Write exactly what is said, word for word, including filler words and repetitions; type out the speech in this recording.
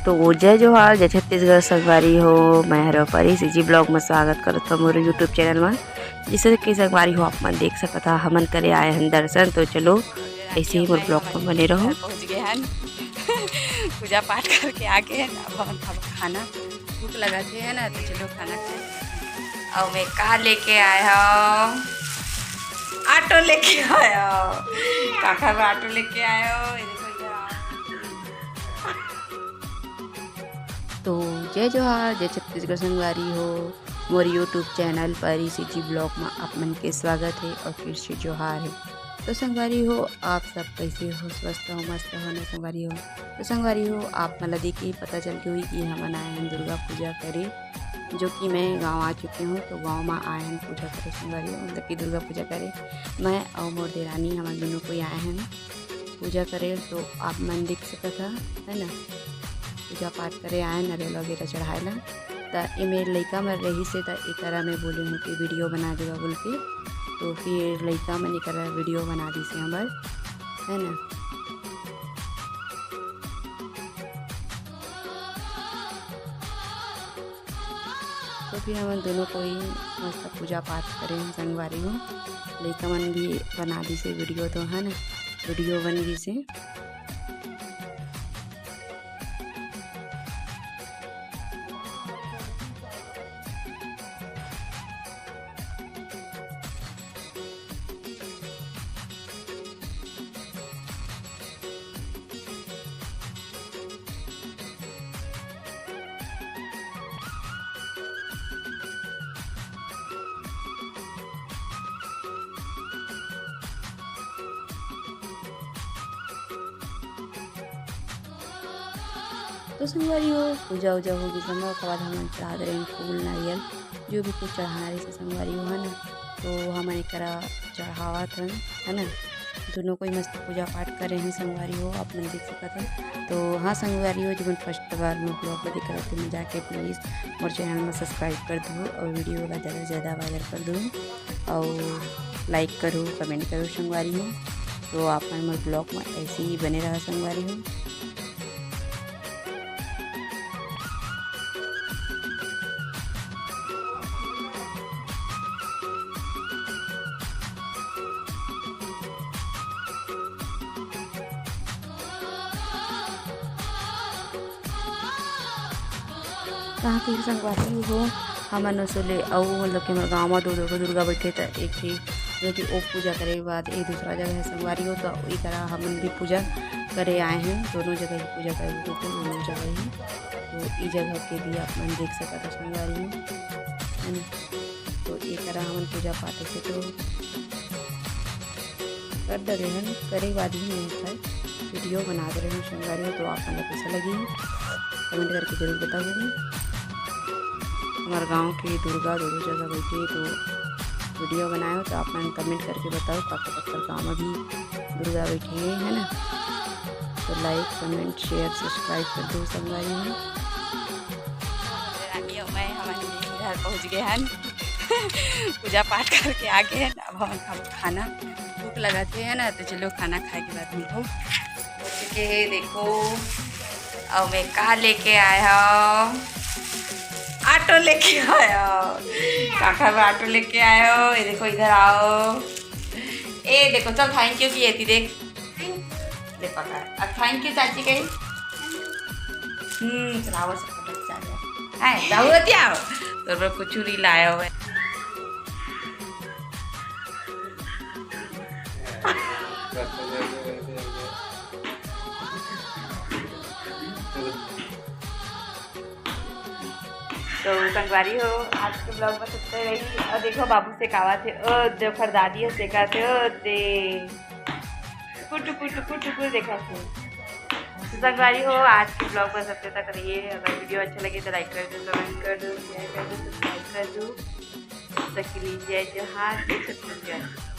तो जय जोहार, जय छत्तीसगढ़ संगवारी हो। मैं हरो परी CG vlog में स्वागत करत हूँ मोर YouTube चैनल में। जैसे कि संगवारी हो, आप मन देख सकत हा, हमन करे आए हन दर्शन। तो चलो, ऐसे ही मोर vlog में बने रहो। पहुँच गए हन। पूजा पाठ करके आ गए हन। अब हमन खाबो खाना। भूख लगा थे, है ना, तो चलो खाना खाए। और मैं का लेके आए हो? ऑटो लेके आए हो। काका बर ऑटो लेके आए हो। ये देखो, इधर आओ। तो जय जोहार, जय छत्तीसगढ़ संगवारी हो। मोर YouTube चैनल परी CG vlog में आप मन के स्वागत है और फिर से जोहार है। तो संगवारी हो, आप सब कैसे हो? स्वस्थ हो, मस्त हो ना संगवारी हो? तो संगवारी हो, आप मन ला देख के ही पता चल के हुई कि हमन आए हैं दुर्गा पूजा करे, जो कि मैं गांव आ चुके हूँ। तो गांव में आए हैं पूजा करे संगवारी हो, मतलब कि दुर्गा पूजा करे। मैं और मोर देरानी, हमन दोनों कोई आए हैं पूजा करे। तो आप मन देख सकत हा, है ना, पूजा पाठ करे आए, नरियल वगैरह चढ़ाए ला। त एमे लइका मन रहिस हे, त एकरा मैं बोले हूँ कि वीडियो बना देवा बोल के। तो फिर लइका मन एकरा वीडियो बना दिस हे हमर, है ना। तो फिर हमन दोनों कोई मस्त पूजा पाठ करे हन संगवारी हो। लइका मन भी बना दिस हे वीडियो, तो है ना, वीडियो बन गिस हे। तो संगवारी हो, पूजा उजा हो गिस, ओकर बाद हमन चढ़ा दे रहेन फूल नारियल, जो भी कुछ चढ़ाना रहिस संगवारी हो, है ना। तो हमन एकरा चढ़ावत हन, है ना। दोनों कोई मस्त पूजा पाठ करे हैं संगवारी हो, आप मन देख सकत हो। तो हाँ संगवारी हो, जो मन first बार मोर vlog ला देखत हो, तो जाके please मोर channel में subscribe कर दो और वीडियो ला ज़्यादा से ज़्यादा viral कर दो और like करो, comment करो संगवारी हो। तो आप मन मोर vlog में ऐसे ही बने रहा संगवारी हो। कहाँ के संगवारी हो, हमन ओसो ले अउ मतलब कि हमर गाँव म दो, दो ठो दुर्गा बइठे, त एक ठी जो कि ओ पूजा करे के बाद एक दूसरा जगह हे संगवारी हो, त एकरा हमन भी पूजा करे आए हन। दोनों जगह ही पूजा करे के होथे, दोनों जगह ही। तो ई जगह के भी आप मन देख सकत हो संगवारी हो, है ना। तो एकरा हमन पूजा पाठ ऐसे तो कर डरे हन, करे के बाद ही मैं एकर वीडियो बना दे रहे हूँ संगवारी हो। तो आप मन ला कैसा लगी, comment करके जरूर बताओ। हमारे गांव के दुर्गा दोनों जगह बैठे, तो वीडियो बनाए हो तो आप मन comment करके बताओ, काकर काकर गांव में भी दुर्गा बैठे हैं, है ना। तो like, comment, share, subscribe कर दो संगवारी हो। रानी और मैं हमारे घर पहुंच गए हैं। पूजा पाठ करके आ गए हैं। अब हमन खाबो खाना, भूख लगत हे, है ना, तो चलो खाना खाए के बाद मिलबो। हो चुके हे, देखो, अउ मैं का लेके आए हव, ऑटो लेके आए हव। काकर बर ऑटो लेके आए हव, ये देखो, इधर आओ, ये देखो, चल thank you की एती देख, ले पकड़, अब thank you चाची कही। हम्म, चलाओ, सब पकड़, चल, है, जाओ, एती आओ, तोर बर कुछ नहीं लाए हव। तो संगवारी हो, आज के vlog बस इतना ही। अउ देखो बाबू सेकावत हे, ओ देखो दादी हे सेकावत हे, ओ दे टुकुर टुकुर टुकुर टुकुर देखत हे। तो संगवारी हो, आज के vlog बस इतना तक रहिए। अगर वीडियो अच्छा लगे तो like कर दो, comment कर दो, share कर दो, subscribe कर दो। तब तक के लिए जय जोहार, जय छत्तीसगढ़।